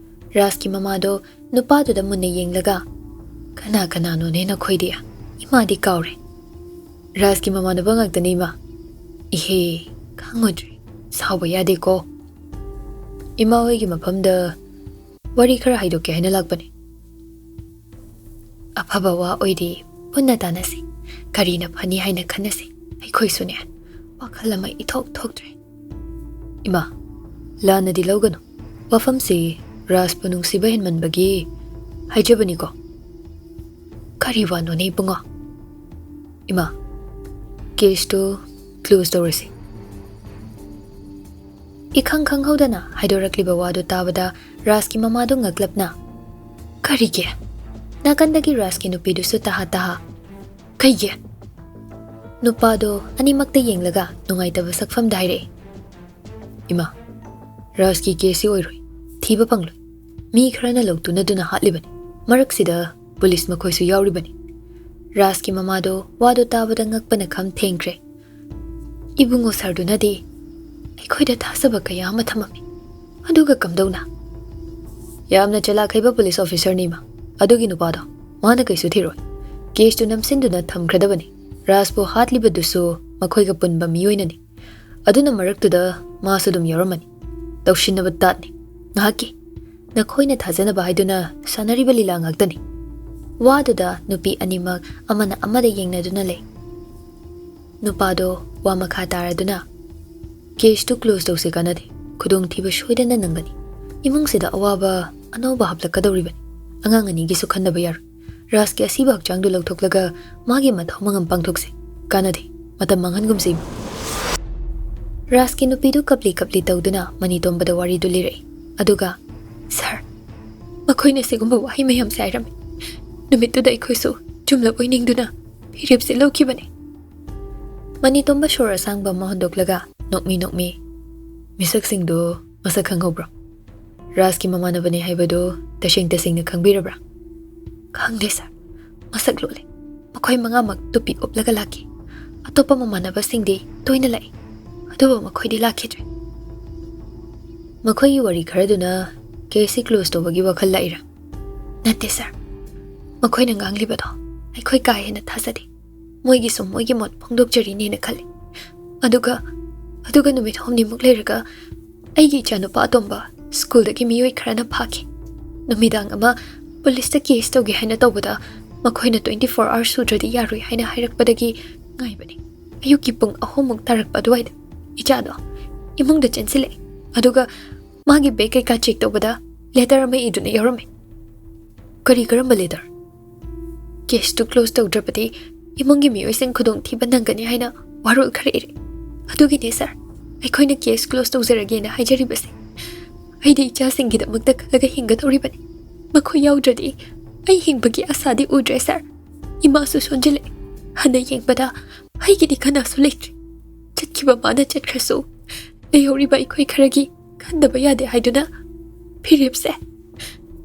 ꯔꯥꯖꯀꯤ ꯃꯃꯥꯗꯣ ꯅꯨꯄꯥꯗꯨꯗ ꯃꯨꯟꯅ ꯌꯦꯡꯂꯒ, "ꯀꯅꯥ ꯀꯅꯥꯅꯣꯅꯦ ꯅꯈꯣꯏꯗꯤ? ꯏꯃꯥꯗꯤ ꯀꯥꯎꯔꯦ꯫" "ꯔꯥꯖꯀꯤ ꯃꯃꯥꯟꯅꯕ ꯉꯥꯛꯇꯅꯤ, ꯏꯃꯥ꯫" "ꯏꯍꯦ, ꯈꯪꯉꯨꯗ꯭ꯔꯦ꯫ ꯁꯥꯎꯕ ꯌꯥꯗꯦꯀꯣ꯫ ꯏꯃꯥ ꯍꯣꯏꯒꯤ ꯃꯐꯝꯗ ꯋꯥꯔꯤ ꯈꯔ ꯍꯥꯏꯗꯣꯛꯀꯦ ꯍꯥꯏꯅ ꯂꯥꯛꯄꯅꯤ꯫" "ꯑꯐꯕ ꯋꯥ ꯑꯣꯏꯗꯤ ꯄꯨꯟꯅ ꯇꯥꯟꯅꯁꯤ꯫ ꯀꯔꯤꯅ ꯐꯅꯤ ꯍꯥꯏꯅ ꯈꯟꯅꯁꯤ꯫ ꯑꯩꯈꯣꯏꯁꯨꯅꯦ, ꯋꯥꯈꯜ ꯑꯃ ꯏꯊꯣꯛ ꯊꯣꯛꯇ꯭ꯔꯦ꯫" "ꯏꯃꯥ, ꯂꯥꯟꯅꯗꯤ ꯂꯧꯒꯅꯨ꯫ ꯋꯥꯐꯝꯁꯤ ꯔꯥꯖꯄꯨ ꯅꯨꯡꯁꯤꯕ ꯍꯦꯟꯃꯟꯕꯒꯤ ꯍꯥꯏꯖꯕꯅꯤꯀꯣ꯫" "ꯀꯔꯤ ꯋꯥꯅꯣꯅꯦ ꯏꯕꯨꯡꯉꯣ?" "ꯏꯃꯥ, ꯀꯦꯁꯇꯨ ꯀ꯭ꯂꯣꯖ ꯇꯧꯔꯁꯤ꯫" ꯏꯈꯪ ꯈꯪꯍꯧꯗꯅ ꯍꯥꯏꯗꯣꯔꯛꯂꯤꯕ ꯋꯥꯗꯨ ꯇꯥꯕꯗ ꯔꯥꯖꯀꯤ ꯃꯃꯥꯗꯨ ꯉꯛꯂꯞꯅ, "ꯀꯔꯤꯒꯤ?" ꯅꯥꯀꯟꯗꯒꯤ ꯔꯥꯖꯀꯤ ꯅꯨꯄꯤꯗꯨꯁꯨ ꯇꯍꯥ ꯇꯍꯥ, "ꯀꯩꯒꯤ?" ꯅꯨꯄꯥꯗꯣ ꯑꯅꯤꯃꯛꯇ ꯌꯦꯡꯂꯒ ꯅꯨꯡꯉꯥꯏꯇꯕ ꯁꯛꯐꯝꯗ ꯍꯥꯏꯔꯛꯏ, "ꯏꯃꯥ, ꯔꯥꯖꯀꯤ ꯀꯦꯁꯁꯤ ꯑꯣꯏꯔꯣꯏ, ꯊꯤꯕ ꯐꯪꯂꯣꯏ꯫ ꯃꯤ ꯈꯔꯅ ꯂꯧꯇꯨꯅꯗꯨꯅ ꯍꯥꯠꯂꯤꯕꯅꯤ꯫ ꯃꯔꯛꯁꯤꯗ ꯄꯨꯂꯤꯁ ꯃꯈꯣꯏꯁꯨ ꯌꯥꯎꯔꯤꯕꯅꯤ꯫" ꯔꯥꯖꯀꯤ ꯃꯃꯥꯗꯣ ꯋꯥꯗꯣ ꯇꯥꯕꯗ ꯉꯛꯄꯅ ꯈꯝ ꯊꯦꯡꯈ꯭ꯔꯦ꯫ "ꯏꯕꯨꯡꯉꯣ ꯁꯥꯔꯗꯨꯅꯗꯤ ꯑꯩꯈꯣꯏꯗ ꯊꯥꯖꯕ ꯀꯌꯥ ꯑꯃ ꯊꯝꯃꯝꯃꯤ꯫ ꯑꯗꯨꯒ ꯀꯝꯗꯧꯅ?" "ꯌꯥꯝꯅ ꯆꯂꯥꯛ ꯍꯩꯕ ꯄꯨꯂꯤꯁ ꯑꯣꯐꯤꯁꯔꯅꯤ ꯏꯃꯥ꯫ ꯑꯗꯨꯒꯤ ꯅꯨꯄꯥꯗꯣ, ꯃꯥꯅ ꯀꯩꯁꯨ ꯊꯤꯔꯣꯏ꯫ ꯀꯦꯁꯇꯨ ꯅꯝꯁꯤꯟꯗꯨꯅ ꯊꯝꯈ꯭ꯔꯗꯕꯅꯤ꯫ ꯔꯥꯖꯄꯨ ꯍꯥꯠꯂꯤꯕꯗꯨꯁꯨ ꯃꯈꯣꯏꯒ ꯄꯨꯟꯕ ꯃꯤꯑꯣꯏꯅꯅꯤ꯫ ꯑꯗꯨꯅ ꯃꯔꯛꯇꯨꯗ ꯃꯥꯁꯨ ꯑꯗꯨꯝ ꯌꯥꯎꯔꯝꯃꯅꯤ꯫ ꯇꯧꯁꯤꯟꯅꯕ ꯇꯥꯠꯅꯤ꯫ ꯉꯥꯏꯍꯥꯛꯀꯤ ꯅꯈꯣꯏꯅ ꯊꯥꯖꯅꯕ ꯍꯥꯏꯗꯨꯅ ꯁꯥꯟꯅꯔꯤꯕ ꯂꯤꯂꯥ ꯉꯥꯛꯇꯅꯤ꯫" ꯋꯥꯗꯨꯗ ꯅꯨꯄꯤ ꯑꯅꯤꯃꯛ ꯑꯃꯅ ꯑꯃꯗ ꯌꯦꯡꯅꯗꯨꯅ ꯂꯩ꯫ ꯅꯨꯄꯥꯗꯣ ꯋꯥ ꯃꯈꯥ ꯇꯥꯔꯗꯨꯅ, "ꯀꯦꯁꯇꯨ ꯀ꯭ꯂꯣꯖ ꯇꯧꯁꯤ, ꯀꯥꯟꯅꯗꯦ꯫ ꯈꯨꯗꯣꯡꯊꯤꯕ ꯁꯣꯏꯗꯅ ꯅꯪꯒꯅꯤ꯫ ꯏꯃꯨꯡꯁꯤꯗ ꯑꯋꯥꯕ ꯑꯅꯧꯕ ꯍꯥꯞꯂꯛꯀꯗꯧꯔꯤꯕꯅꯤ꯫ ꯑꯉꯥꯡ ꯑꯅꯤꯒꯤꯁꯨ ꯈꯟꯗꯕ ꯌꯥꯔꯣꯏ꯫ ꯔꯥꯖꯀꯤ ꯑꯁꯤꯕ ꯍꯛꯆꯥꯡꯗꯨ ꯂꯧꯊꯣꯛꯂꯒ ꯃꯥꯒꯤ ꯃꯊꯧ ꯃꯉꯝ ꯄꯥꯡꯊꯣꯛꯁꯤ꯫ ꯀꯥꯟꯅꯗꯦ꯫ ꯃꯇꯝ ꯃꯥꯡꯍꯟꯒꯨꯝꯁꯤ꯫" ꯔꯥꯖꯀꯤ ꯅꯨꯄꯤꯗꯨ ꯀꯞꯂꯤ ꯀꯞꯂꯤ ꯇꯧꯗꯨꯅ ꯃꯅꯤꯇꯣꯝꯕꯗ ꯋꯥꯔꯤꯗꯨ ꯂꯤꯔꯛꯏ꯫ ꯑꯗꯨꯒ, "ꯁꯥꯔ, ꯃꯈꯣꯏꯅ ꯁꯤꯒꯨꯝꯕ ꯋꯥꯍꯩ ꯃꯌꯥꯝꯁꯦ ꯍꯥꯏꯔꯝꯃꯤ꯫ ꯅꯨꯃꯤꯠꯇꯨꯗ ꯑꯩꯈꯣꯏꯁꯨ ꯆꯨꯝꯂꯛꯑꯣꯏ ꯅꯤꯡꯗꯨꯅ ꯐꯤꯔꯦꯞꯁꯦ ꯂꯧꯈꯤꯕꯅꯤ꯫" ꯃꯅꯤꯇꯣꯝꯕ ꯁꯣꯔ ꯑꯁꯥꯡꯕ ꯑꯃ ꯍꯣꯟꯗꯣꯛꯂꯒ ꯅꯣꯛꯃꯤ ꯅꯣꯛꯃꯤ, "ꯃꯤꯁꯛꯁꯤꯡꯗꯨ ꯃꯁꯛ ꯈꯪꯍꯧꯕ꯭ꯔꯣ? ꯔꯥꯖꯀꯤ ꯃꯃꯥꯟꯅꯕꯅꯤ ꯍꯥꯏꯕꯗꯨ ꯇꯁꯦꯡ ꯇꯁꯦꯡꯅ ꯈꯪꯕꯤꯔꯕ꯭ꯔꯥ?" "ꯈꯪꯗꯦ ꯁꯥꯔ꯫ ꯃꯁꯛ ꯂꯣꯠꯂꯦ꯫ ꯃꯈꯣꯏ ꯃꯉꯥꯃꯛ ꯇꯨꯄꯤ ꯎꯞꯂꯒ ꯂꯥꯛꯈꯤ꯫ ꯑꯇꯣꯞꯄ ꯃꯃꯥꯟꯅꯕꯁꯤꯡꯗꯤ ꯇꯣꯏꯅ ꯂꯥꯛꯏ, ꯑꯗꯨꯕꯨ ꯃꯈꯣꯏꯗꯤ ꯂꯥꯛꯈꯤꯗ꯭ꯔꯦ꯫" "ꯃꯈꯣꯏꯒꯤ ꯋꯥꯔꯤ ꯈꯔꯗꯨꯅ ꯀꯦꯁꯁꯤ ꯀ꯭ꯂꯣꯖ ꯇꯧꯕꯒꯤ ꯋꯥꯈꯜ ꯂꯥꯛꯏꯔꯥ?" "ꯅꯠꯇꯦ ꯁꯥꯔ꯫ ꯃꯈꯣꯏꯅ ꯉꯥꯡꯂꯤꯕꯗꯣ ꯑꯩꯈꯣꯏ ꯀꯥ ꯍꯦꯟꯅ ꯊꯥꯖꯗꯦ꯫ ꯃꯣꯏꯒꯤꯁꯨ ꯃꯣꯏꯒꯤ ꯃꯣꯠ ꯐꯣꯡꯗꯣꯛꯆꯔꯤꯅꯦꯅ ꯈꯜꯂꯤ꯫ ꯑꯗꯨꯒ, ꯑꯗꯨꯒ ꯅꯨꯃꯤꯠ ꯍꯨꯝꯅꯤꯃꯨꯛ ꯂꯩꯔꯒ ꯑꯩꯒꯤ ꯏꯆꯥꯅꯨꯄꯥ ꯑꯇꯣꯝꯕ ꯁ꯭ꯀꯨꯜꯗꯒꯤ ꯃꯤꯑꯣꯏ ꯈꯔꯅ ꯐꯥꯈꯤ꯫ ꯅꯨꯃꯤꯗꯥꯡ ꯑꯃ ꯄꯨꯂꯤꯁꯇ ꯀꯦꯁ ꯇꯧꯒꯦ ꯍꯥꯏꯅ ꯇꯧꯕꯗ ꯃꯈꯣꯏꯅ twenty four hours ꯁꯨꯗ꯭ꯔꯗꯤ ꯌꯥꯔꯣꯏ ꯍꯥꯏꯅ ꯍꯥꯏꯔꯛꯄꯗꯒꯤ ꯉꯥꯏꯕꯅꯤ꯫ ꯑꯌꯨꯛꯀꯤ ꯄꯨꯡ ꯑꯍꯨꯝꯃꯨꯛ ꯇꯥꯔꯛꯄ ꯑꯗꯨꯋꯥꯏꯗ ꯏꯆꯥꯗꯣ ꯏꯃꯨꯡꯗ ꯆꯦꯟꯁꯤꯜꯂꯛꯑꯦ꯫ ꯑꯗꯨꯒ ꯃꯥꯒꯤ ꯕꯦꯒ ꯀꯩꯀꯥ ꯆꯦꯛ ꯇꯧꯕꯗ ꯂꯦꯇꯔ ꯑꯃ ꯏꯗꯨꯅ ꯌꯥꯎꯔꯝꯃꯤ꯫" "ꯀꯔꯤ, ꯀꯔꯝꯕ ꯂꯦꯇꯔ?" "ꯀꯦꯁꯇꯨ ꯀ꯭ꯂꯣꯖ ꯇꯧꯗ꯭ꯔꯕꯗꯤ ꯏꯃꯨꯡꯒꯤ ꯃꯤꯑꯣꯏꯁꯤꯡ ꯈꯨꯗꯣꯡꯊꯤꯕ ꯅꯪꯒꯅꯤ ꯍꯥꯏꯅ ꯋꯥꯔꯣꯜ ꯈꯔ ꯏꯔꯛꯏ꯫ ꯑꯗꯨꯒꯤꯅꯦ ꯁꯥꯔ, ꯑꯩꯈꯣꯏꯅ ꯀꯦꯁ ꯀ꯭ꯂꯣꯁ ꯇꯧꯖꯔꯒꯦꯅ ꯍꯥꯏꯖꯔꯤꯕꯁꯦ꯫ ꯑꯩꯗꯤ ꯏꯆꯥꯁꯤꯡꯒꯤꯗꯃꯛꯇ ꯈꯜꯂꯒ ꯍꯤꯡꯒꯗꯧꯔꯤꯕꯅꯤ꯫ ꯃꯈꯣꯏ ꯌꯥꯎꯗ꯭ꯔꯗꯤ ꯑꯩ ꯍꯤꯡꯕꯒꯤ ꯑꯁꯥꯗꯤ ꯎꯗ꯭ꯔꯦ, ꯁꯥꯔ꯫ ꯏꯃꯥꯁꯨ ꯁꯣꯟꯖꯤꯜꯂꯛꯑꯦ꯫ ꯍꯟꯅ ꯌꯦꯡꯕꯗ ꯑꯩꯒꯤꯗꯤ ꯀꯅꯥꯁꯨ ꯂꯩꯇ꯭ꯔꯦ꯫ ꯆꯠꯈꯤꯕ ꯃꯥꯅ ꯆꯠꯈ꯭ꯔꯁꯨ, ꯂꯩꯍꯧꯔꯤꯕ ꯑꯩꯈꯣꯏ ꯈꯔꯒꯤ ꯈꯟꯗꯕ ꯌꯥꯗꯦ ꯍꯥꯏꯗꯨꯅ ꯐꯤꯔꯦꯞꯁꯦ,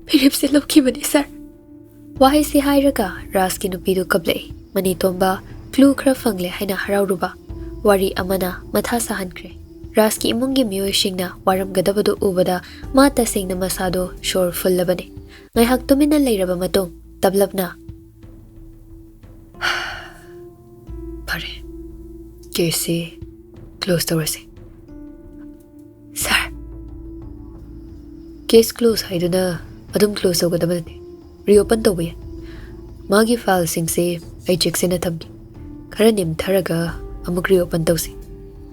ꯐꯤꯔꯦꯞꯁꯦ ꯂꯧꯈꯤꯕꯅꯤ, ꯁꯥꯔ꯫ ꯋꯥꯍꯩꯁꯤ ꯍꯥꯏꯔꯒ ꯔꯥꯖꯀꯤ ꯅꯨꯄꯤꯗꯨ ꯀꯞꯂꯛꯏ꯫ ꯃꯅꯤꯇꯣꯝꯕ ꯀ꯭ꯂꯨ ꯈꯔ ꯐꯪꯂꯦ ꯍꯥꯏꯅ ꯍꯔꯥꯎꯔꯨꯕ ꯋꯥꯔꯤ ꯑꯃꯅ ꯃꯊꯥ ꯁꯥꯍꯟꯈ꯭ꯔꯦ꯫ ꯔꯥꯖꯀꯤ ꯏꯃꯨꯡꯒꯤ ꯃꯤꯑꯣꯏꯁꯤꯡꯅ ꯋꯥꯔꯝꯒꯗꯕꯗꯨ ꯎꯕꯗ ꯃꯥ ꯇꯁꯦꯡꯅ ꯃꯁꯥꯗꯣ ꯁꯣꯔ ꯐꯨꯜꯂꯕꯅꯤ꯫ ꯉꯥꯏꯍꯥꯛ ꯇꯨꯃꯤꯟꯅ ꯂꯩꯔꯕ ꯃꯇꯨꯡ ꯇꯞꯂꯞꯅ, "ꯐꯔꯦ, ꯀꯦꯁꯁꯤ ꯀ꯭ꯂꯣꯁ ꯇꯧꯔꯁꯤ, ꯁꯥꯔ꯫ ꯀꯦꯁ ꯀ꯭ꯂꯣꯁ ꯍꯥꯏꯗꯨꯅ ꯑꯗꯨꯝ ꯀ꯭ꯂꯣꯁ ꯇꯧꯒꯗꯕ ꯅꯠꯇꯦ꯫ ꯔꯤꯑꯣꯄꯟ ꯇꯧꯕ ꯌꯥꯏ꯫ ꯃꯥꯒꯤ ꯐꯥꯏꯜꯁꯤꯡꯁꯦ ꯑꯩ ꯆꯦꯛꯁꯤꯟꯅ ꯊꯝꯒꯦ꯫ ꯈꯔ ꯅꯦꯝꯊꯔꯒ ꯑꯃꯨꯛ ꯔꯤꯑꯣꯄꯟ ꯇꯧꯁꯤ꯫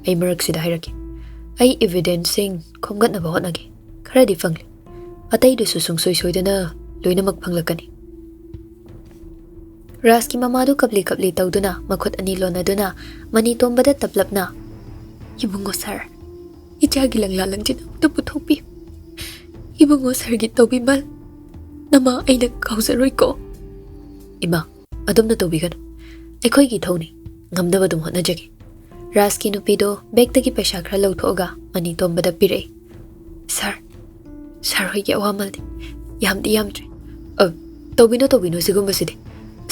ꯑꯩ ꯃꯔꯛꯁꯤꯗ ꯍꯥꯏꯔꯛꯀꯦ꯫ ꯑꯩ ꯏꯚꯤꯗꯦꯟꯁꯁꯤꯡ ꯈꯣꯝꯒꯠꯅꯕ ꯍꯣꯠꯅꯒꯦ꯫ ꯈꯔꯗꯤ ꯐꯪꯂꯦ꯫ ꯑꯇꯩꯗꯨꯁꯨ ꯁꯨꯡꯁꯣꯏ ꯁꯣꯏꯗꯅ ꯂꯣꯏꯅꯃꯛ ꯐꯪꯂꯛꯀꯅꯤ꯫" ꯔꯥꯖꯀꯤ ꯃꯃꯥꯗꯨ ꯀꯞꯂꯤ ꯀꯞꯂꯤ ꯇꯧꯗꯨꯅ ꯃꯈꯨꯠ ꯑꯅꯤ ꯂꯣꯟꯅꯗꯨꯅ ꯃꯅꯤꯇꯣꯝꯕꯗ ꯇꯞꯂꯞꯅ, "ꯏꯕꯨꯡꯉꯣ ꯁꯥꯔ, ꯏꯆꯥꯒꯤ ꯂꯪꯂꯥ ꯂꯪꯖꯤꯟ ꯑꯃꯨꯛꯇ ꯄꯨꯊꯣꯛꯄꯤꯌꯨ꯫ ꯏꯕꯨꯡꯉꯣ ꯁꯥꯔꯒꯤ ꯇꯧꯕꯤꯃꯜ ꯅꯃꯥ ꯑꯩꯅ ꯀꯥꯎꯖꯔꯣꯏꯀꯣ꯫" "ꯏꯃꯥ, ꯑꯗꯨꯝꯅ ꯇꯧꯕꯤꯒꯅꯨ꯫ ꯑꯩꯈꯣꯏꯒꯤ ꯏꯊꯧꯅꯤ꯫ ꯉꯝꯅꯕ ꯑꯗꯨꯝ ꯍꯣꯠꯅꯖꯒꯦ꯫" ꯔꯥꯖꯀꯤ ꯅꯨꯄꯤꯗꯣ ꯕꯦꯒꯇꯒꯤ ꯄꯩꯁꯥ ꯈꯔ ꯂꯧꯊꯣꯛꯑꯒ ꯃꯅꯤꯇꯣꯝꯕꯗ ꯄꯤꯔꯛꯏ꯫ "ꯁꯥꯔ, ꯁꯥꯔ ꯍꯣꯏꯒꯤ ꯑꯋꯥꯃꯜꯗꯤ ꯌꯥꯝꯗꯤ ꯌꯥꯝꯗ꯭ꯔꯦ꯫" "ꯑ, ꯇꯧꯕꯤꯅꯨ, ꯇꯧꯕꯤꯅꯨ ꯁꯤꯒꯨꯝꯕꯁꯤꯗꯤ꯫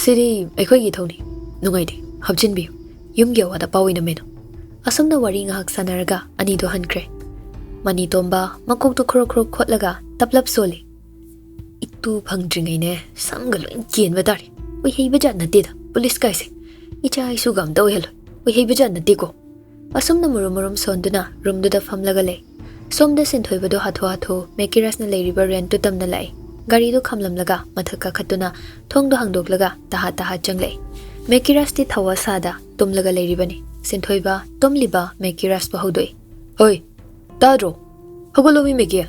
ꯁꯤꯗꯤ ꯑꯩꯈꯣꯏꯒꯤ ꯏꯊꯧꯅꯤ꯫ ꯅꯨꯡꯉꯥꯏꯇꯦ, ꯍꯥꯞꯆꯤꯟꯕꯤꯌꯨ꯫ ꯌꯨꯝꯒꯤ ꯑꯋꯥꯠ ꯑꯄꯥ ꯑꯣꯏꯅ ꯃꯦꯅꯨ꯫" ꯑꯁꯨꯝꯅ ꯋꯥꯔꯤ ꯉꯥꯏꯍꯥꯛ ꯁꯥꯟꯅꯔꯒ ꯑꯅꯤꯗꯣ ꯍꯟꯈ꯭ꯔꯦ꯫ ꯃꯅꯤꯇꯣꯝꯕ ꯃꯀꯣꯛꯇꯣ ꯈꯨꯔꯨꯛ ꯈꯨꯔꯨꯛ ꯈꯣꯠꯂꯒ ꯇꯞꯂꯞ ꯁꯣꯜꯂꯤ꯫ "ꯏꯇꯨ ꯐꯪꯗ꯭ꯔꯤꯉꯩꯅꯦ ꯁꯝꯒ ꯂꯣꯏ ꯀꯦꯟꯕ ꯇꯥꯔꯦ꯫ ꯑꯣꯏꯍꯩꯕ ꯖꯥꯠ ꯅꯠꯇꯦꯗ ꯄꯨꯂꯤꯁ ꯀꯥꯏꯁꯦ꯫ ꯏꯆꯥ ꯏꯁꯨꯒ ꯑꯝꯇ ꯑꯣꯏꯍꯜꯂꯣꯏ꯫ ꯑꯣꯏꯍꯩꯕ ꯖꯥꯠ ꯅꯠꯇꯦꯀꯣ꯫" ꯑꯁꯨꯝꯅ ꯃꯨꯔꯨꯝ ꯃꯨꯔꯨꯝ ꯁꯣꯟꯗꯨꯅ ꯔꯨꯝꯗꯨꯗ ꯐꯝꯂꯒ ꯂꯩ꯫ ꯁꯣꯝꯗ ꯁꯤꯟꯊꯣꯏꯕꯗꯣ ꯍꯥꯊꯨ ꯍꯥꯊꯨ ꯃꯦꯀꯤꯔꯥꯁꯅ ꯂꯩꯔꯤꯕ ꯔꯦꯟꯠꯇꯨ ꯇꯝꯅ ꯂꯥꯛꯏ꯫ ꯒꯥꯔꯤꯗꯨ ꯈꯥꯝꯂꯝꯂꯒ ꯃꯊꯛ ꯀꯥꯈꯠꯇꯨꯅ ꯊꯣꯡꯗꯨ ꯍꯥꯡꯗꯣꯛꯂꯒ ꯇꯍꯥ ꯇꯍꯥ ꯆꯪꯂꯛꯏ꯫ ꯃꯦꯀꯤꯔꯥꯁꯇꯤ ꯊꯋꯥ ꯁꯥꯗ ꯇꯨꯝꯂꯒ ꯂꯩꯔꯤꯕꯅꯤ꯫ ꯁꯤꯟꯊꯣꯏꯕ ꯇꯨꯝꯂꯤꯕ ꯃꯦꯀꯤꯔꯥꯁꯄꯨ ꯍꯧꯗꯣꯛꯏ꯫ "ꯍꯣꯏ, ꯇꯥꯗ꯭ꯔꯣ? ꯍꯧꯒꯠꯂꯣꯃꯤ ꯃꯦꯀꯤ!"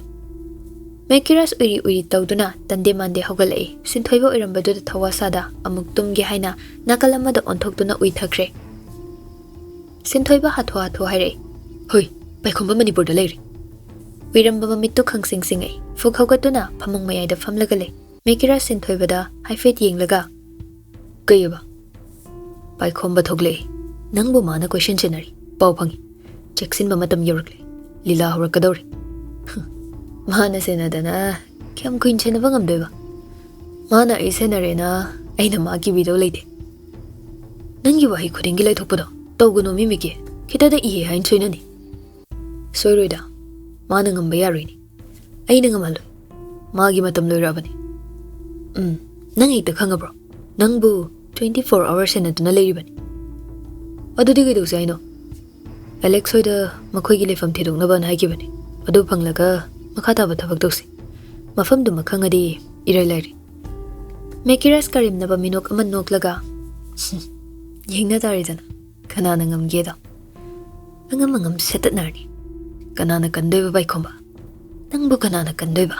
ꯃꯦꯀꯤꯔꯥꯁ ꯎꯏꯔꯤ ꯎꯏꯔꯤ ꯇꯧꯗꯨꯅ ꯇꯟꯗꯦ ꯃꯥꯟꯗꯦ ꯍꯧꯒꯠꯂꯛꯏ꯫ ꯁꯤꯟꯊꯣꯏꯕ ꯑꯣꯏꯔꯝꯕꯗꯨꯗ ꯊꯋꯥ ꯁꯥꯗ ꯑꯃꯨꯛ ꯇꯨꯝꯒꯦ ꯍꯥꯏꯅ ꯅꯥꯀꯜ ꯑꯃꯗ ꯑꯣꯟꯊꯣꯛꯇꯨꯅ ꯎꯏꯊꯈ꯭ꯔꯦ꯫ ꯁꯤꯟꯊꯣꯏꯕ ꯍꯥꯊꯨ ꯍꯥꯊꯨ ꯍꯥꯏꯔꯛꯏ, "ꯍꯣꯏ, ꯄꯥꯏꯈꯣꯝꯕ ꯃꯅꯤꯄꯨꯔꯗ ꯂꯩꯔꯤ꯫ ꯎꯏꯔꯝꯕ ꯃꯃꯤꯠꯇꯨ ꯈꯪꯁꯤꯡ ꯁꯤꯡꯉꯛꯏ꯫ ꯐꯨꯛ ꯍꯧꯒꯠꯇꯨꯅ ꯐꯃꯨꯡ ꯃꯌꯥꯏꯗ ꯐꯝꯂꯒ ꯂꯩ꯫ ꯃꯦꯀꯤꯔꯥꯖ ꯁꯤꯟꯊꯣꯏꯕꯗ ꯍꯥꯏꯐꯦꯠ ꯌꯦꯡꯂꯒ, "ꯀꯩꯑꯕ?" ꯄꯥꯏꯈꯣꯝꯕ ꯊꯣꯛꯂꯛꯏ꯫ "ꯅꯪꯕꯨ ꯃꯥꯅ ꯀꯣꯏꯁꯦꯟ ꯁꯦꯟꯅꯔꯤ꯫ ꯄꯥꯎ ꯐꯪꯉꯤ꯫ ꯆꯦꯛꯁꯤꯟꯕ ꯃꯇꯝ ꯌꯧꯔꯛꯂꯦ꯫ ꯂꯤꯂꯥ ꯍꯧꯔꯛꯀꯗꯧꯔꯦ꯫" ꯃꯥꯅ ꯁꯦꯟꯅꯗꯅ ꯀꯌꯥꯝ ꯀꯨꯏꯅ ꯁꯦꯟꯅꯕ ꯉꯝꯗꯣꯏꯕ? ꯃꯥꯅ ꯑꯩ ꯁꯦꯟꯅꯔꯦꯅ ꯑꯩꯅ ꯃꯥ ꯀꯤꯕꯤꯗꯧ ꯂꯩꯇꯦ꯫ ꯅꯪꯒꯤ ꯋꯥꯍꯩ ꯈꯨꯗꯤꯡꯒꯤ ꯂꯩꯊꯣꯛꯄꯗꯣ ꯇꯧꯒꯅꯣ ꯃꯤꯃꯤꯀꯤ꯫ ꯈꯤꯇꯗ ꯏꯍꯦ ꯍꯥꯏꯅ ꯁꯣꯏꯅꯅꯤ꯫ ꯁꯣꯏꯔꯣꯏꯗ꯫ ꯃꯥꯅ ꯉꯝꯕ ꯌꯥꯔꯣꯏꯅꯦ꯫ ꯑꯩꯅ ꯉꯝꯍꯜꯂꯣꯏ꯫ ꯃꯥꯒꯤ ꯃꯇꯝ ꯂꯣꯏꯔꯛꯑꯕꯅꯤ꯫ ꯎꯝ, ꯅꯪ ꯍꯦꯛꯇ ꯈꯪꯉꯕ꯭ꯔꯣ? ꯅꯪꯕꯨ twenty four hours ꯁꯦꯟꯅꯗꯨꯅ ꯂꯩꯔꯤꯕꯅꯤ꯫ ꯑꯗꯨꯗꯤ ꯀꯩꯗꯧꯁꯦ ꯍꯥꯏꯅꯣ? ꯑꯦꯂꯦꯛꯁ ꯍꯣꯏꯗ ꯃꯈꯣꯏꯒꯤ ꯂꯩꯐꯝ ꯊꯤꯗꯣꯛꯅꯕꯅ ꯍꯥꯏꯈꯤꯕꯅꯤ꯫ ꯑꯗꯨ ꯐꯪꯂꯒ ꯃꯈꯥ ꯇꯥꯕ ꯊꯕꯛ ꯇꯧꯁꯤ꯫ ꯃꯐꯝꯗꯨꯃ ꯈꯪꯉꯗꯤ ꯏꯔꯥꯏ ꯂꯥꯏꯔꯤ꯫ ꯃꯦꯀꯤꯔꯥꯖ ꯀꯔꯦꯝꯅꯕ ꯃꯤꯅꯣꯛ ꯑꯃ ꯅꯣꯛꯂꯒ, "ꯌꯦꯡꯅ ꯇꯥꯔꯦꯗꯅ, ꯀꯅꯥꯅ ꯉꯝꯒꯦꯗꯣ꯫ ꯑꯉꯝ ꯑꯉꯝ ꯁꯦꯠꯇꯠꯅꯔꯅꯤ꯫ ꯀꯅꯥꯅ ꯀꯟꯗꯣꯏꯕ ꯄꯥꯏꯈꯣꯝꯕ? ꯅꯪꯕꯨ ꯀꯅꯥꯅ ꯀꯟꯗꯣꯏꯕ?"